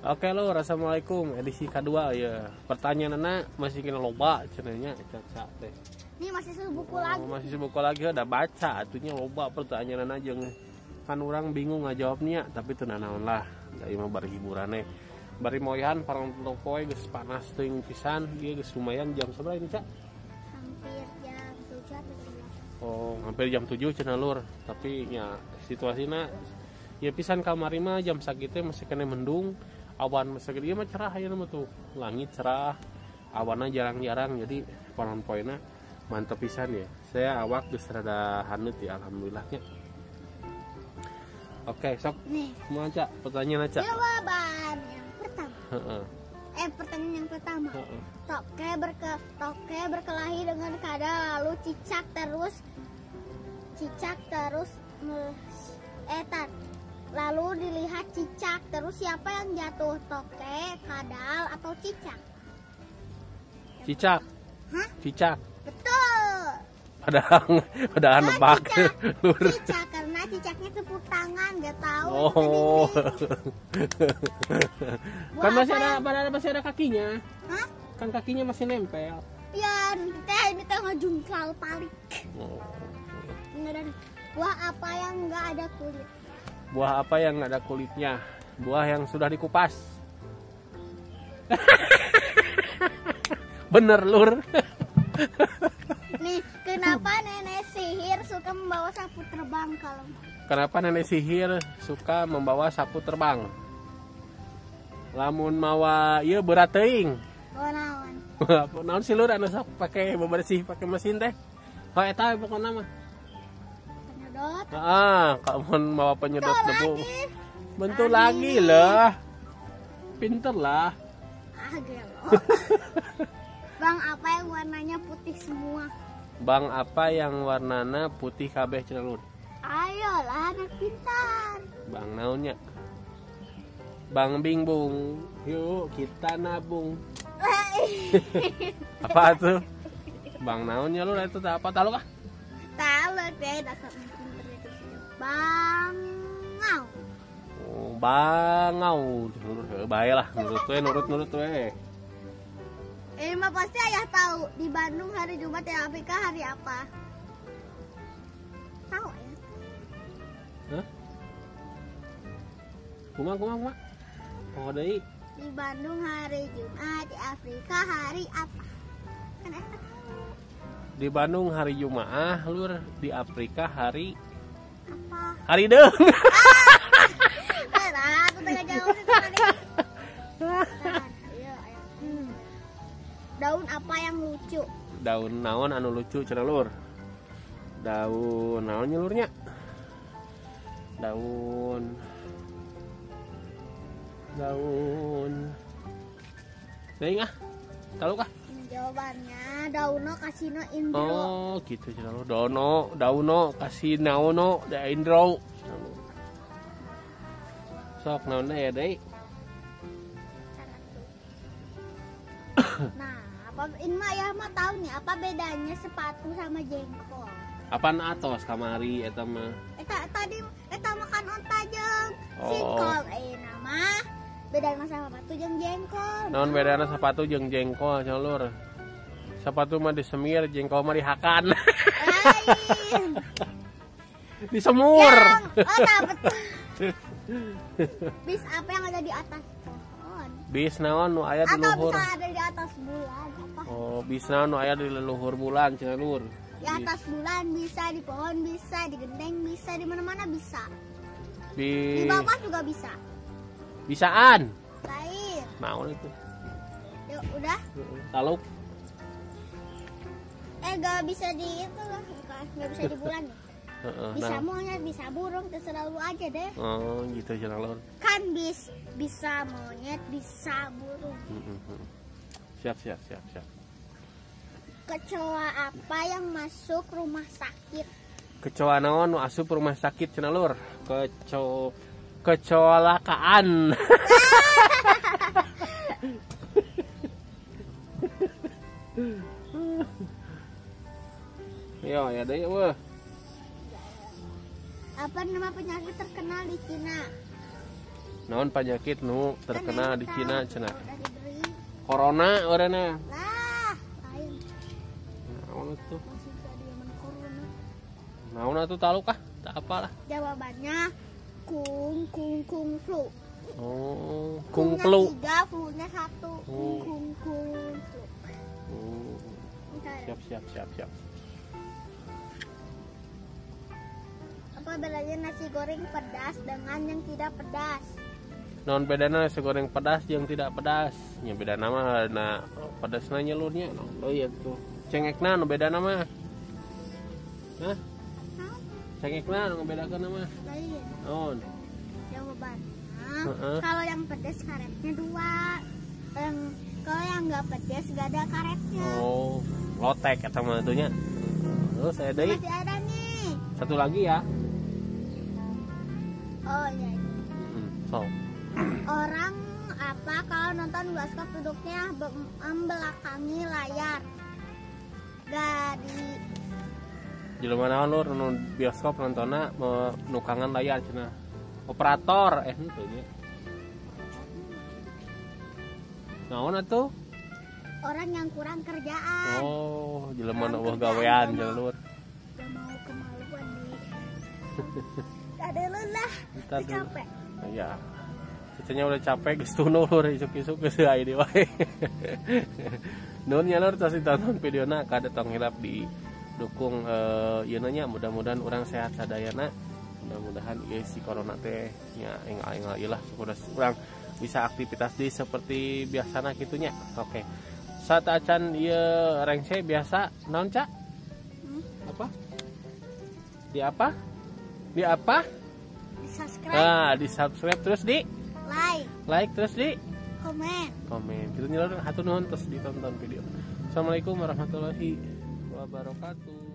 Oke lur, assalamualaikum. Edisi kedua ya. Pertanyaanna masih kena loba cenah nya Caca teh. Ini masih sebuku lagi. Masih sebuku lagi udah baca atunya loba pertanyaan aja kan orang bingung ngajawabnya tapi teu nanaon lah. Da ieu mah bari hiburane. Bari moyan parang poe geus panas teuing pisan, ieu geus lumayan jam sabaraha ini, Cak? Hampir jam 7 atau 8. Oh, hampir jam 7 cenah lur. Tapi nya situasina ya pisan kamari mah jam sakitu masih kena mendung. Awan masih gede mah cerah ayeuna mah tuh. Langit cerah, awanna jarang-jarang jadi panon poena mantep pisan ya. Saya awak geus rada haneut ya alhamdulillahnya. Oke, sok. Nih. Kumaha, Cak? Pertanyaan, Cak. Jawaban yang pertama. Heeh. Pertanyaan yang pertama. Heeh. Toke berkelahi dengan kadal lalu cicak terus lalu dilihat cicak terus siapa yang jatuh, toke, kadal atau cicak? Cicak. Hah? Cicak. Betul. Padahal nebak. Cicak karena cicaknya tepuk tangan, nggak tahu. Oh. Kan masih ada, masih ada kakinya. Hah? Kan kakinya masih nempel. Ya, ini teh ngejungkal palik. Oh. Buah apa yang nggak ada kulit? Buah apa yang nggak ada kulitnya? Buah yang sudah dikupas. Bener lur. Nih, kenapa nenek sihir suka membawa sapu terbang kalau? Kenapa nenek sihir suka membawa sapu terbang? Lamun mawa ieu berat teuing. Bawa naon? Naon sih lur anu sok pake bebersih pake mesin teh? Oh eta pokona mah. Penyedot. Heeh, kamu mawa penyedot debu. Bentuk lagi lah. Pinter lah. Ah, gelo. Bang apa yang warnanya putih semua? Bang apa yang warnana putih kabeh cenah lur? Ayolah anak pintar. Bang naonnya? Bang bing bung. Yuk kita nabung. Apa tuh? Bang naonnya lur itu apa tahu kah? Tahu deh, dasar pintar itu. Bangau. Oh, bangau. Lur bae lah, nurut we, nurut-nurut we. Ini mah pasti ayah tahu di Bandung hari Jumat ya Afrika hari apa? Tahu ya? Hah? Kuma. Oh, deui. Di Bandung hari Jumat, di Afrika hari apa? Kan ayah tahu. Di Bandung hari Jumaah, lur, di Afrika hari apa? Hari deung. Ah, aku tengah jauh itu tadi. Daun apa yang lucu? Daun naon anu lucu cenah lur? Daun naon nyelurnya? Daun. Teuing ah. Tahu kah? Jawabannya dauno kasino indro. Oh, gitu cenah lur. Dauno kasino da indro. Sok naon ya deui? Nah, apa ini mah ayah mah tahu nih apa bedanya sepatu sama jengkol? Apaan atos kamari eta mah? Eta tadi eta makan onta jeung singkong. Nama bedana sama sepatu jeung jengkol. Naon bedana sepatu jeung jengkol cenah lur? Sepatu mah disemir, jengkol mah dihakan. Lain. Disemur. Yang, oh, nah, betul. Bis apa yang ada di atas pohon? Bis naon nu aya di luhur? Atau bisa ada di atas bulan apa? Oh, bis naon nu aya di leluhur bulan cenah lur. Di atas bulan bisa, di pohon bisa, di genteng bisa, di mana-mana bisa. Di bawah juga bisa. Bisaan. Lain. Naon itu? Yuk, udah. Taluk. Gak bisa di itu lah, gak bisa di bulan ya. Bisa monyet, bisa burung, terserah lu aja deh. Oh, gitu cenah lur. Kan bisa monyet, bisa burung. Siap. Kecoa apa yang masuk rumah sakit? Kecoa naon nu asup rumah sakit cenah lur? Kecolakaan. Yo, ya deui weuh. Apa nama penyakit terkenal di Cina? Naon penyakit nu terkenal di Cina cenah? Corona orangna. Lah, lain. Naon atuh? Naon atuh taluk ah? Tak apalah. Jawabannya kung kung kung flu. Oh, kung flu. 3, flu-nya 1. Kung kung kung flu. Oh. Siap siap siap siap. Apa bedanya nasi goreng pedas dengan yang tidak pedas? Non bedana nasi goreng pedas yang tidak pedas. Nya beda nama na pedasna nya lurnya. Oh iya tuh. Cengekna nu beda nama. Hah? Cengekna nu ngebedakeun nama. Lain. Naon? Jawabannya. Kalau yang pedas karetnya 2. Kalau yang nggak pedas nggak ada karetnya. Oh, lotek eta mah atuh nya. Terus saya deui. Masih ada nih. Satu lagi ya. Oh iya. So. Orang apa kalau nonton bioskop duduknya membelakangi layar? Gak di. Jelema naon lur nu bioskop nontonna nukangan layar cenah. Operator henteu nya. Naon atuh? Orang yang kurang kerjaan. Oh, jelema nu eueuh gawean jalur. Gak mau kemaluan nih. Ada lelah, capek. Iya. Cecenya udah capek geus tunduh lur isuk-isuk geus aya di wae. Nuhun nya lur tos ditonton videona kada tong hilap didukung ieu nya mudah-mudahan urang sehat sadayana. Mudah-mudahan ieu si corona teh nya enggal-enggal ieu lah urang bisa aktivitas di seperti biasana kitu nya. Oke. Saat acan ieu rengse biasa naon Ca? Apa? Di apa? Di apa? Di subscribe. Nah, di subscribe terus di like. Like terus di komen. Komen. Kitu nya lur hatur nuhun terus ditonton video. Assalamualaikum warahmatullahi wabarakatuh.